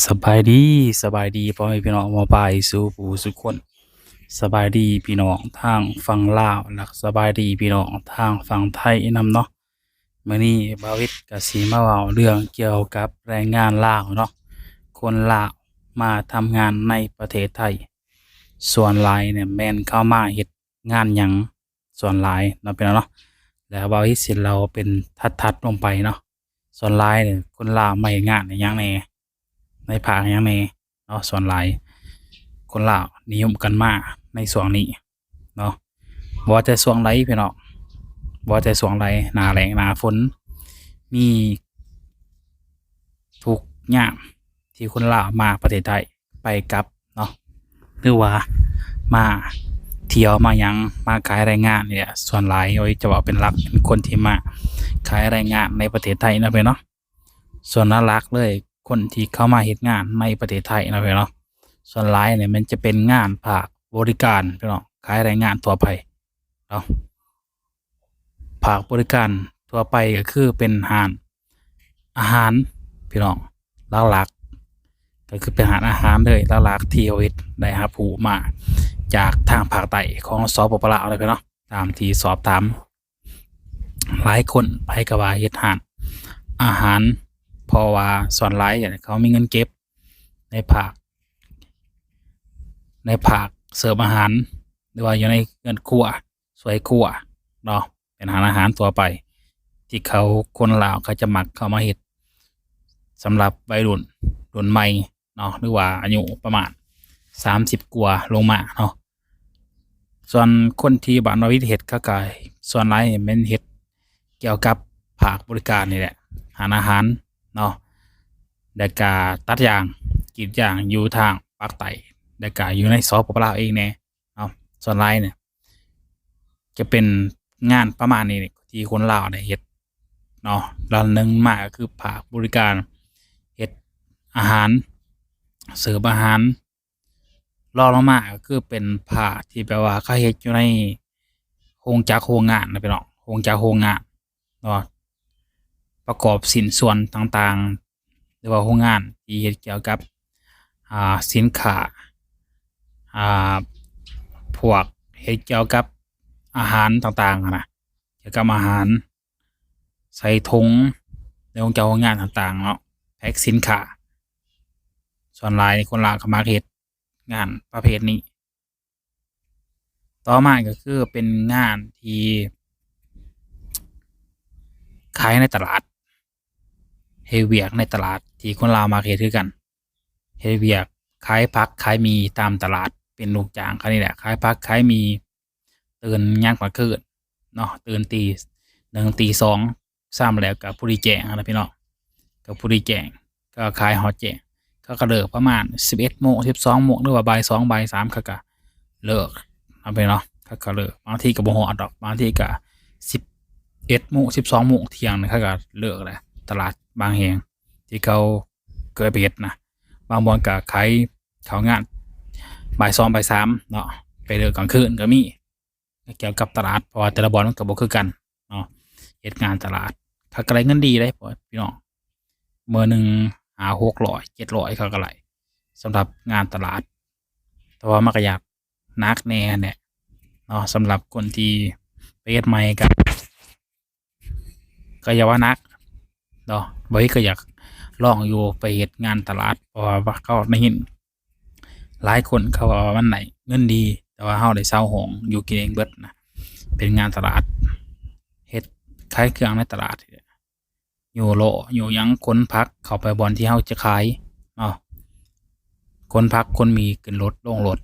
ສະບາຍດີ, ສະບາຍດີພໍ່ແມ່ພີ່ນ້ອງໝໍປາຍສູ່ຜູ້ສູ່ຄົນ. ສະບາຍດີພີ່ນ້ອງທາງຝັ່ງລາວ ແລະ ສະບາຍດີພີ່ນ້ອງທາງຝັ່ງໄທນຳເນາະ. ມື້ນີ້ບ່າວວິດກະຊິມາເວົ້າເລື່ອງກ່ຽວກັບແຮງງານລາວເນາະ, ຄົນລາວມາທຳງານໃນປະເທດໄທ ສ່ວນຫຼາຍນີ້ແມ່ນເຂົາມາເຮັດງານຫຍັງ ສ່ວນຫຼາຍເນາະ ພີ່ນ້ອງເນາະ. ແລ້ວບ່າວວິດຊິເລົ່າເປັນຖັດໆລົງໄປເນາະ. ສ່ວນຫຼາຍນີ້ຄົນລາວມາເຮັດງານອີ່ຫຍັງແດ່ ໃນພາກຫຍັງແດ່ເນາະ. ສ່ວນຫຼາຍຄົນລາວນິຍົມກັນມາໃນຊ່ວງນີ້ເນາະ, ບໍ່ວ່າແຕ່ຊ່ວງໃດພີ່ນ້ອງ, ບໍ່ວ່າແຕ່ຊ່ວງໃດ, ໜ້າແລ້ງໜ້າຝົນ ມີທຸກຍາມທີ່ຄົນລາວມາປະເທດໄທ ໄປກັບເນາະ ຫຼືວ່າມາທ່ຽວມາຫຍັງ ມາຂາຍແຮງງານນີ້ແຫຼະ. ສ່ວນຫຼາຍ ໂອ້ຍ ຈະເວົ້າເປັນຫຼັກ ເປັນຄົນທີ່ມາຂາຍແຮງງານໃນປະເທດໄທເນາະ ພີ່ນ້ອງເນາະ. ສ່ວນຫຼັກໆເລີຍ ຄົນທີ່ເຂົ້າມາເຮັດງານໃນປະເທດໄທເນາະ ພີ່ນ້ອງເນາະ, ສ່ວນຫຼາຍນີ້ມັນຈະເປັນງານພາກບໍລິການ ພີ່ນ້ອງ, ຂາຍແຮງງານທົ່ວໄປເນາະ. ພາກບໍລິການທົ່ວໄປກໍຄືເປັນຮ້ານອາຫານ ພີ່ນ້ອງ, ຫຼັກໆກໍຄືເປັນຮ້ານອາຫານເລີຍ. ຫຼັກໆທີ່ເຮົາເຮັດໄດ້ຮັບຮູ້ມາຈາກທາງພາກໃຕ້ຂອງ ສປປ ລາວ ເລີຍເນາະ, ຕາມທີ່ສອບຖາມຫຼາຍຄົນ ໃຜກໍວ່າເຮັດຮ້ານອາຫານ ເພາະວ່າສ່ວນຫຼາຍເຂົາມີເງິນເກັບໃນພາກ ໃນພາກເສີບອາຫານ ຫຼືວ່າຢູ່ໃນເຮືອນຄົວ ສວຍຄົວເນາະ, ເປັນຮ້ານອາຫານທົ່ວໄປທີ່ເຂົາ ຄົນລາວເຂົາຈະມັກເຂົ້າມາເຮັດ ສຳລັບໄວລຸ້ນລຸ້ນໃໝ່ເນາະ ຫຼືວ່າອາຍຸປະມານສາມສິບກວ່າລົງມາເນາະ. ສ່ວນຄົນທີ່ບ້ານວາວິດເຮັດ ເຂົາກໍສ່ວນຫຼາຍແມ່ນເຮັດກ່ຽວກັບພາກບໍລິການນີ້ແຫຼະ, ຮ້ານອາຫານເນາະ, ແລ້ວກໍຕັດຢາງ ກຣີດຢາງຢູ່ທາງປາກໃຕ້ ແລ້ວກໍຢູ່ໃນ ສປປ ລາວ ເອງແດ່ເນາະ. ສ່ວນຫຼາຍນີ້ຈະເປັນງານປະມານນີ້ທີ່ຄົນລາວໄດ້ເຮັດເນາະ. ລະໜຶ່ງມາກໍຄືພາກບໍລິການ ເຮັດອາຫານ ເສີບອາຫານ, ລອງລົງມາກໍຄືເປັນພາກທີ່ແບບວ່າເຂົາເຮັດຢູ່ໃນໂຮງຈັກໂຮງງານນະ ພີ່ນ້ອງ, ໂຮງຈັກໂຮງງານເນາະ, ປະກອບຊິ້ນສ່ວນຕ່າງໆ ຫຼືວ່າໂຮງງານທີ່ເຮັດກ່ຽວກັບ ອ່າ ສິນຄ້າ ອ່າ ພວກເຮັດກ່ຽວກັບອາຫານຕ່າງໆຫັ້ນນະ, ກ່ຽວກັບອາຫານ ໃສ່ຖົງໃນໂຮງຈັກໂຮງງານຕ່າງໆເນາະ, ແພັກສິນຄ້າ. ສ່ວນຫຼາຍຄົນລາວກໍມັກເຮັດງານປະເພດນີ້. ຕໍ່ມາກໍຄືເປັນງານທີ່ຂາຍໃນຕະຫຼາດ, ເຮັດວຽກໃນຕະຫຼາດທີ່ຄົນລາວມັກເຮັດຄືກັນ, ເຮັດວຽກຂາຍຜັກຂາຍໝີ່ຕາມຕະຫຼາດ, ເປັນລູກຈ້າງເຂົານີ້ແຫຼະ, ຂາຍຜັກຂາຍໝີ່ ຕື່ນຍາມກາງຄືນເນາະ, ຕື່ນຕີໜຶ່ງຕີສອງ ຊ້ຳແລ້ວກໍພໍດີແຈ້ງຫັ້ນນະ ພີ່ນ້ອງ, ກໍພໍດີແຈ້ງ, ກໍຂາຍຮອດແຈ້ງ. ເຂົາກໍເລີກປະມານສິບເອັດໂມງ ສິບສອງໂມງ ຫຼືວ່າບ່າຍສອງ ບ່າຍສາມ ເຂົາກໍເລີກເນາະ ພີ່ນ້ອງ, ເຂົາກໍເລີກ. ບາງທີກໍບໍ່ຮອດດອກ, ບາງທີກໍສິບເອັດໂມງ ສິບສອງໂມງ ທ່ຽງ ເຂົາກໍເລີກແລ້ວ. ຕະຫຼາດບາງແຫ່ງທີ່ເຂົາເຄີຍໄປເຮັດນະ, ບາງບ່ອນກໍຂາຍເຂົ້າງານບ່າຍສອງ ບ່າຍສາມເນາະ, ໄປເລີກກາງຄືນກໍມີ. ກ່ຽວກັບຕະຫຼາດ ເພາະວ່າແຕ່ລະບ່ອນມັນກໍບໍ່ຄືກັນເນາະ, ເຮັດງານຕະຫຼາດ ເຂົາກໍໄດ້ເງິນດີເດ້ ພີ່ນ້ອງ, ມື້ໜຶ່ງຫ້າຫົກຮ້ອຍ ເຈັດຮ້ອຍ ເຂົາກໍໄດ້ ສຳລັບງານຕະຫຼາດ. ແຕ່ວ່າມັນກໍຢາກໜັກແດ່ແຫຼະເນາະ, ສຳລັບຄົນທີ່ໄປເຮັດໃໝ່ກໍ ກໍຢ່າວ່າໜັກເນາະ. ບ່າວວິດກໍຢາກລອງຢູ່ ໄປເຮັດງານຕະຫຼາດ ເພາະວ່າເຂົາໄດ້ຍິນຫຼາຍຄົນເຂົາເວົ້າວ່າມັນໄດ້ເງິນດີ, ແຕ່ວ່າເຮົາໄດ້ເຊົ່າຫ້ອງຢູ່ກິນເອງເບິດນະ, ເປັນງານຕະຫຼາດ ເຮັດຂາຍເຄື່ອງໃນຕະຫຼາດ, ຍູ້ລໍ້ຍູ້ຫຍັງ ຂົນຜັກເຂົ້າໄປບ່ອນທີ່ເຮົາຈະຂາຍເນາະ, ຂົນຜັກຂົນໝີ່ຂຶ້ນລົດລົງລົດ.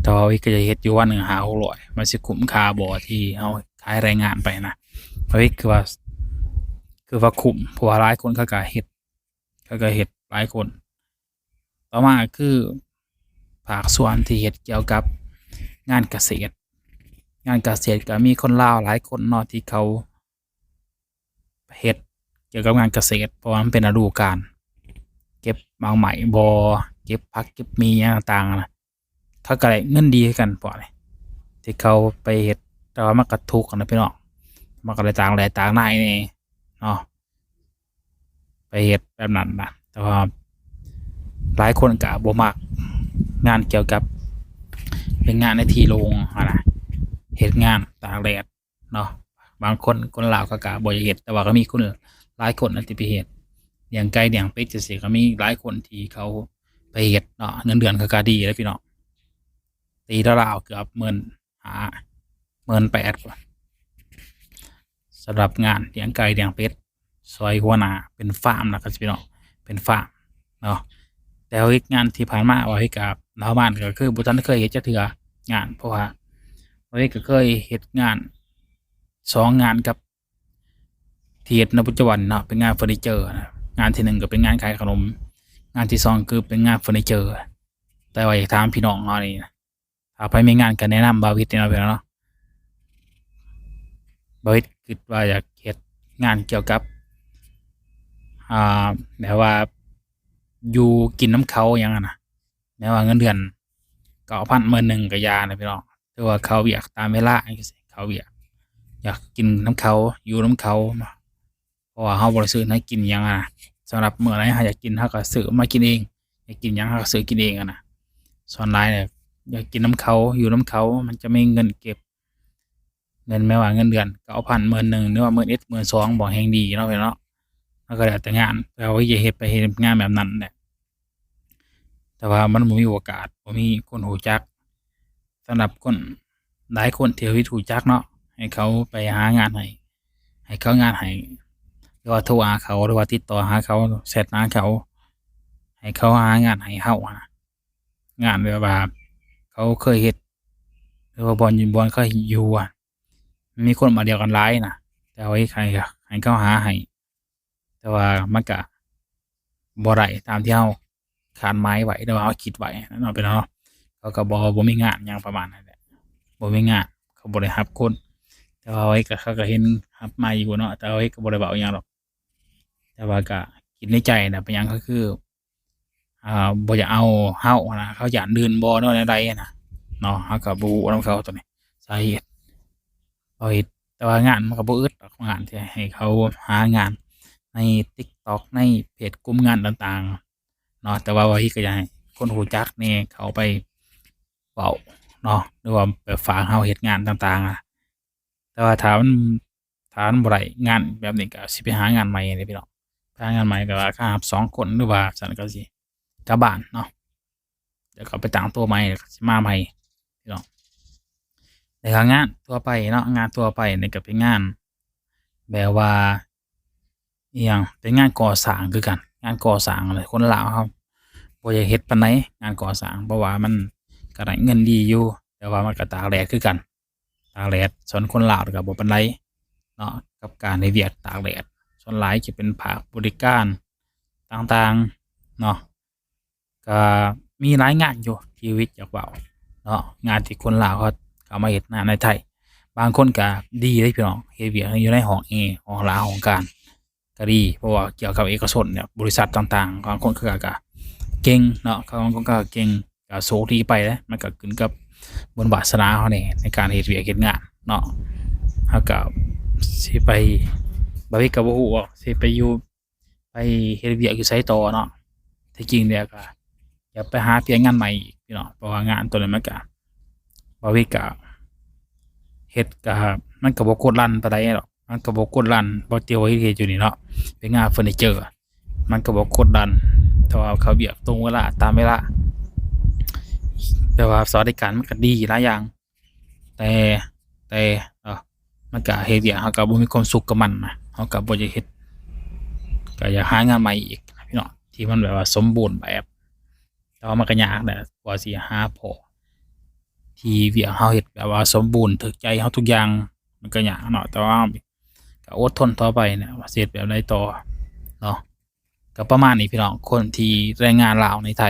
ແຕ່ວ່າວິດກໍຈະເຮັດຢູ່ວັນໜຶ່ງຫ້າຫົກຮ້ອຍ ມັນຊິຄຸ້ມຄ່າບໍ່ທີ່ເຮົາຂາຍແຮງງານໄປນະ? ວິດຄືວ່າ ຄືວ່າຄຸ້ມ, ເພາະວ່າຫຼາຍຄົນເຂົາກໍເຮັດ, ເຂົາກໍເຮັດຫຼາຍຄົນ. ຕໍ່ມາກໍຄືພາກສ່ວນທີ່ເຮັດກ່ຽວກັບງານກະເສດ, ງານກະເສດກໍມີຄົນລາວຫຼາຍຄົນເນາະ ທີ່ເຂົາ ເຮັດກ່ຽວກັບງານກະເສດ ເພາະວ່າມັນເປັນລະດູການ ເກັບໝາກໄມ້ບໍ່ ເກັບຜັກເກັບໝີ່ຫຍັງຕ່າງໆນະ, ເຂົາກໍໄດ້ເງິນດີຄືກັນພວກນີ້ ທີ່ເຂົາໄປເຮັດ. ແຕ່ວ່າມັນກໍທຸກນະພີ່ນ້ອງ, ມັນກໍໄດ້ຕາກແດດຕາກໜາວແດ່ເນາະ ໄປເຮັດແບບນັ້ນນະ. ແຕ່ວ່າ ຫຼາຍຄົນກໍບໍ່ມັກງານກ່ຽວກັບເຮັດງານໃນທີ່ໂລ່ງຫັ້ນນະ ເຮັດງານຕາກແດດເນາະ. ບາງຄົນ ຄົນລາວເຂົາກໍບໍ່ຢາກເຮັດ ແຕ່ວ່າກໍມີຄົນຫຼາຍຄົນນະທີ່ໄປເຮັດ ລ້ຽງໄກ່ລ້ຽງເປັດຈັ່ງຊີ້ ກໍມີຫຼາຍຄົນທີ່ເຂົາໄປເຮັດເນາະ. ເງິນເດືອນເຂົາກໍດີເດ້ພີ່ນ້ອງ ຕີລາວໆເກືອບໝື່ນຫ້າ ໝື່ນແປດພຸ້ນ ສຳລັບງານລ້ຽງໄກ່ລ້ຽງເປັດ ຊ່ວຍຫົວໜ້າເປັນຟາມນະ ກໍຊິເປັນເນາະ ເປັນຟາມເນາະ. ແຕ່ວ່າເຮັດງານທີ່ຜ່ານມາ ວ່າເຮັດກັບລາວບ້ານ ກໍຄືບໍ່ທັນເຄີຍເຮັດຈັກເທື່ອງານ ເພາະວ່າເຮົາເອງກໍເຄີຍເຮັດງານສອງງານກັບທີ່ເຮັດໃນປັດຈຸບັນເນາະ ເປັນງານເຟີນີເຈີນະ. ງານທີໜຶ່ງກໍເປັນງານຂາຍຂະໜົມ ງານທີສອງຄືເປັນງານເຟີນີເຈີ. ແຕ່ວ່າຢາກຖາມພີ່ນ້ອງເຮົານີ້ ຖ້າໃຜມີງານກໍແນະນຳບ່າວວິດແດ່ເນາະ ພີ່ນ້ອງເນາະ. ບ່າວວິດຄິດວ່າຢາກເຮັດງານກ່ຽວກັບ ອ່າ ແບບວ່າຢູ່ກິນນຳເຂົາຫຍັງຫັ້ນນະ ແບບວ່າເງິນເດືອນເກົ້າພັນ ໝື່ນໜຶ່ງກໍຢ່ານະພີ່ນ້ອງ ຖືວ່າເຂົ້າວຽກຕາມເວລາ ເຂົ້າວຽກ ຢາກກິນນຳເຂົາ ຢູ່ນຳເຂົາ ເພາະວ່າເຮົາບໍ່ໄດ້ຊື້ໃຫ້ກິນຫຍັງຫັ້ນນະ. ສຳລັບມື້ໃດເຮົາຢາກກິນ ເຮົາກໍຊື້ມາກິນເອງ ຢາກກິນຫຍັງເຮົາກໍຊື້ກິນເອງຫັ້ນນະ. ສ່ວນຫຼາຍແລ້ວຢາກກິນນຳເຂົາ ຢູ່ນຳເຂົາ ມັນຈະມີເງິນເກັບ ເງິນ ແມ່ນວ່າເງິນເດືອນເກົ້າພັນ ໝື່ນໜຶ່ງ ຫຼືວ່າໝື່ນເອັດ ໝື່ນສອງ ບໍ່ແຮ່ງດີເນາະ ພີ່ນ້ອງເນາະ. ມັນກໍແລ້ວແຕ່ງານ ແຕ່ວ່າຢາກເຮັດໄປເຮັດງານແບບນັ້ນແຫຼະ. ແຕ່ວ່າມັນບໍ່ມີໂອກາດ ບໍ່ມີຄົນຮູ້ຈັກ. ສຳລັບຄົນ ຫຼາຍຄົນທີ່ເຮົາຮູ້ຈັກເນາະ ໃຫ້ເຂົາໄປຫາງານໃຫ້ ໃຫ້ເຂົາງານໃຫ້ ຫຼືວ່າໂທຫາເຂົາ ຫຼືວ່າຕິດຕໍ່ຫາເຂົາ ແຊັດຫາເຂົາ ໃຫ້ເຂົາຫາງານໃຫ້ເຮົາຫັ້ນນະ. ງານແບບວ່າເຂົາເຄີຍເຮັດ ຫຼືວ່າບ່ອນ ບ່ອນເຂົາຢູ່ ມີຄົນມາດຽວກັນຫຼາຍນະ ແຕ່ວ່າໃຫ້ ໃຫ້ເຂົາຫາໃຫ້ ແຕ່ວ່າມັນກະບໍ່ໄດ້ຕາມທີ່ເຮົາຄາດໝາຍໄວ້ ຫຼືວ່າເຮົາຄິດໄວ້ເນາະ ພີ່ນ້ອງເນາະ. ເຂົາກໍບໍ່ ບໍ່ມີງານຫຍັງປະມານນັ້ນແຫຼະ ບໍ່ມີງານ ເຂົາບໍ່ໄດ້ຮັບຄົນ. ແຕ່ວ່າເຮົາເອງກໍ ເຂົາກໍເຫັນຮັບມາຢູ່ເນາະ ແຕ່ເຮົາເອງກໍບໍ່ໄດ້ເວົ້າຫຍັງດອກ ແຕ່ວ່າກໍຄິດໃນໃຈນະ ເປັນຫຍັງກໍຄື ອ່າ ບໍ່ຢາກເອົາເຮົາຫັ້ນນະ ເຂົາຢ້ານອື່ນບໍ່ ແນວໃດຫັ້ນນະເນາະ. ເຮົາກໍບໍ່ຮູ້ນຳເຂົາຕົວນີ້ ສາເຫດ ເຮົາເຮັດ ແຕ່ວ່າງານມັນກໍບໍ່ອຶດດອກ ງານທີ່ໃຫ້ເຂົາຫາງານໃນ TikTok ໃນເພຈກຸ່ມງານຕ່າງໆເນາະ. ແຕ່ວ່າ ວ່າເຮັດກໍຢາກໃຫ້ຄົນຮູ້ຈັກແດ່ ເຂົາໄປເວົ້າເນາະ ຫຼືວ່າໄປຝາກເຮົາເຮັດງານຕ່າງໆ. ແຕ່ວ່າຖ້າມັນ ຖ້າມັນບໍ່ໄດ້ງານແບບນີ້ ກໍຊິໄປຫາງານໃໝ່ເດ້ພີ່ນ້ອງ. ໄປຫາງານໃໝ່ກໍວ່າຄ່າຮັບສອງຄົນ ຫຼືວ່າຊັ້ນກໍຊິກັບບ້ານເນາະ ແລ້ວກໍໄປຕັ້ງໂຕໃໝ່ ແລ້ວກໍຊິມາໃໝ່ພີ່ນ້ອງ. ແລ້ວກໍງານທົ່ວໄປເນາະ ງານທົ່ວໄປນີ້ກໍເປັນງານແບບວ່າ ອີ່ຫຍັງ ເປັນງານກໍ່ສ້າງຄືກັນ ງານກໍ່ສ້າງ ຄົນລາວເຮົາບໍ່ຢາກເຮັດປານໃດ ງານກໍ່ສ້າງ ເພາະວ່າມັນກໍໄດ້ເງິນດີຢູ່ ແຕ່ວ່າມັນກໍຕາກແດດຄືກັນ ຕາກແດດ. ສ່ວນຄົນລາວກໍບໍ່ປານໃດເນາະ ກັບການເຮັດວຽກຕາກແດດ. ສ່ວນຫຼາຍຈະເປັນພາກບໍລິການຕ່າງໆເນາະ ກໍມີຫຼາຍງານຢູ່ທີ່ວິດຢາກເວົ້າເນາະ ງານທີ່ຄົນລາວເຂົາ ເຂົາມາເຮັດງານໃນໄທ. ບາງຄົນກໍດີເດ້ພີ່ນ້ອງ ເຮັດວຽກຢູ່ໃນຫ້ອງແອ ຫ້ອງລາ ຫ້ອງການ ກໍດີ ເພາະວ່າກ່ຽວກັບເອກະຊົນເນຍ ບໍລິສັດຕ່າງໆ ບາງຄົນເຂົາກໍເກັ່ງເນາະ ບາງຄົນກໍເກັ່ງ ກໍໂຊກດີໄປເດ້. ມັນກໍຂຶ້ນກັບບຸນວາສະໜາເຮົາແດ່ ໃນການເຮັດວຽກເຮັດງານເນາະ. ເຮົາກໍຊິໄປ ບ່າວວິດກໍບໍ່ຮູ້ວ່າຊິໄປຢູ່ ໄປເຮັດວຽກຢູ່ໃສຕໍ່ເນາະ. ທີ່ຈິງແລ້ວກໍ ຢ່າໄປຫາປ່ຽນງານໃໝ່ອີກພີ່ນ້ອງ ເພາະວ່າງານຕົວນີ້ມັນກະ ບ່າວວິດກະເຮັດກະ ມັນກະບໍ່ກົດດັນປານໃດດອກ ມັນກະບໍ່ກົດດັນ ບໍ່ຕິວເຮັດຢູ່ນີ້ເນາະ ເປັນງານເຟີນີເຈີ ມັນກະບໍ່ກົດດັນ ເພາະວ່າເຂົ້າວຽກຕົງເວລາ ຕາມເວລາ ແຕ່ວ່າສະຫວັດດີການມັນກະດີຫຼາຍຢ່າງ ແຕ່ ແຕ່ ເອີ ມັນກະເຮັດວຽກ ເຮົາກະບໍ່ມີຄວາມສຸກກັບມັນນະ ເຮົາກະບໍ່ຢາກເຮັດ ກະຢາກຫາງານໃໝ່ອີກພີ່ນ້ອງ ທີ່ມັນແບບວ່າສົມບູນແບບ ແຕ່ວ່າມັນກະຍາກແຫຼະ ກວ່າຊິຫາພໍ້ທີ່ວຽກເຮົາເຮັດແບບວ່າສົມບູນ ຖືກໃຈເຮົາທຸກຢ່າງ ມັນກະຍາກເນາະ ແຕ່ວ່າເຮົາກະອົດທົນຕໍ່ໄປນະ ວ່າຊິເຮັດແບບໃດຕໍ່ເນາະ. ກະປະມານນີ້ພີ່ນ້ອງ ຄົນທີ່ແຮງງານລາວໃນໄທ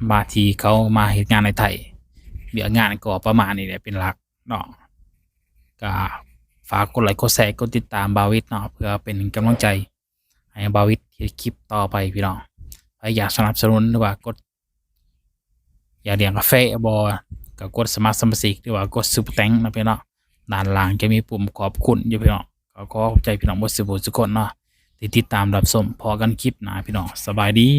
ມາທີ່ເຂົາມາເຮັດງານໃນໄທ ວຽກງານກໍປະມານນີ້ແຫຼະເປັນຫຼັກເນາະ. ກະຝາກກົດໄລກ໌ ກົດແຊ ກົດຕິດຕາມບ່າວວິດເນາະ ເພື່ອເປັນກຳລັງໃຈໃຫ້ບ່າວວິດເຮັດຄລິບຕໍ່ໄປພີ່ນ້ອງ. ໃຜຢາກສະໜັບສະໜູນ ຫຼືວ່າກົດ ຢາກລ້ຽງກາແຟບໍ່ ກະກົດສະໝັກສະມາຊິກ ຫຼືວ່າກົດຊຸບເປີແຕັງເນາະພີ່ນ້ອງ. ດ້ານລ່າງຈະມີປຸ່ມຂອບຄຸນຢູ່ພີ່ນ້ອງ. ກໍຂໍຂອບໃຈພີ່ນ້ອງເບິດສູ່ຜູ້ສູ່ຄົນເນາະ ທີ່ຕິດຕາມຮັບຊົມ. ພໍ້ກັນຄລິບໜ້າພີ່ນ້ອງ. ສະບາຍດີ.